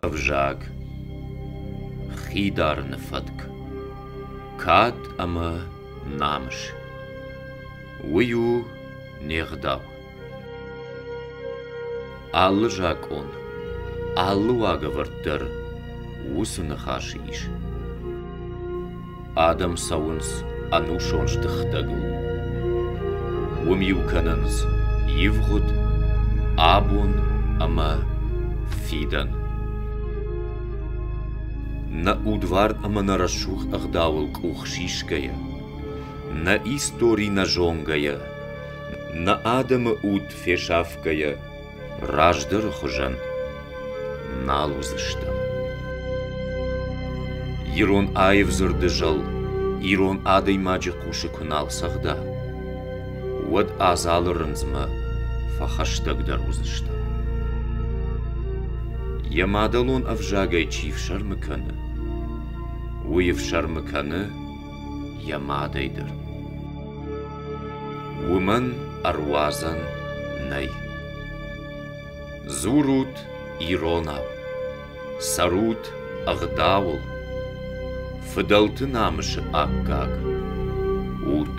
Ӕвзаг, хи дарыны фӕтк, кад ӕмӕ намыс. Уый у не гъдау. Алы закъон, алы уагӕвӕрд дӕр уыцы ныхасы ис. Адӕм цӕуынц ӕнусон здыхтӕгыл. Уым иу кӕнынц ивгъуыд, абон ӕмӕ фидӕн. Нӕ удварн ӕмӕ нӕ рӕсугъд ӕгъдауыл къух сисгӕйӕ, нӕ истори нӕ зонгӕйӕ, нӕ адӕмы уд фесафгӕйӕ, раздӕры хуызӕн нал уыдзыстӕм. Ирон аив дзырды зӕл ирон адӕймаджы хъусы куы нал цӕгъда, уӕд адзалы рындзмӕ фӕхӕстӕгдӕр уыдзыстӕм. Йӕ мадӕлон ӕвзагӕй чи фсӕрмы кӕны, уый ӕфсӕрмы кӕны йӕ мадӕй дӕр. Уымӕн ӕруадзӕн нӕй. Дзурут иронау, цӕрут ӕгъдауыл, фыдӕлты намысы аккаг ут.